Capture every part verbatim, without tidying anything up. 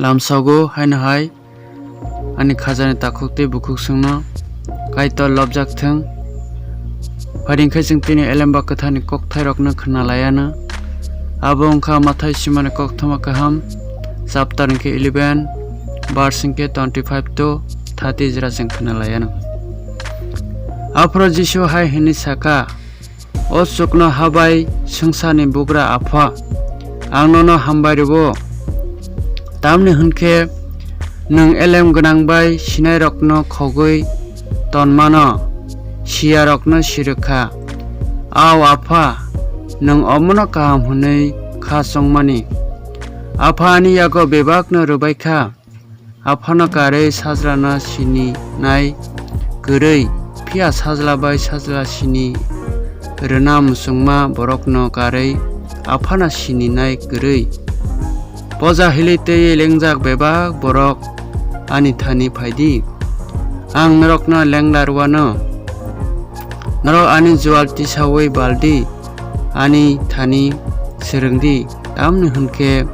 Lamsogo haino hai ani khajani takhuk tei bukhuk songno Kaitor lobjak thung. Phaidi khe chwng tini Elemba Kwtharni kokthairokno khna lai anw. Abo wng kha Mathai simani koktwma kaham, chapter hwnkhe eleven, verse hwnkhe twenty five to thirty jora chwng khna lai anw. Aphuru Jisu hai hwnwi sa kha, O chukno ha bai swngcharni bugra Apha, ang nono hambai rw-o, tamni hwn khe nwng elem gwnang bai sinairokno khogwi tonmano, siyarokno si rw kha. Au Apha, nwng omono kaham hwnwi khá chongmani. Apha ani yago bebakno rwbai kha. Aphano karwi Sajlano sininai kwrwi, phiya Sajla bai Sajla sini rwna muchungma borokno karwi Aphano sininai kwrwi. Poja hili twi lengjak bebak borok ani thani phai di, ang norokno lengla rw anw. Norok ani jual tisaui bal di, ani thani swrwng di, tamni hwn khe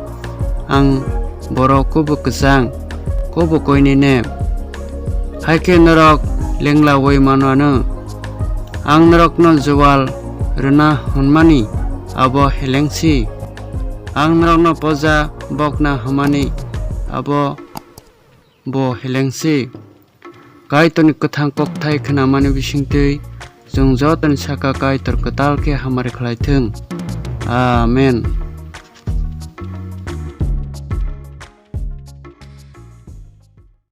ang borok kubu kwchang, kubu koinene. Hai khe norok lenglaui mano anw. Ang norokno jual rwna hwnmani abo heleng si. Ang norokno poja bokna hwnmani abo bo heleng si. Kaitorni kwthang kokthai khnamani bisingtwi chwng jotoni saka Kaitor kwtal khe hamari khlai thung. Amen.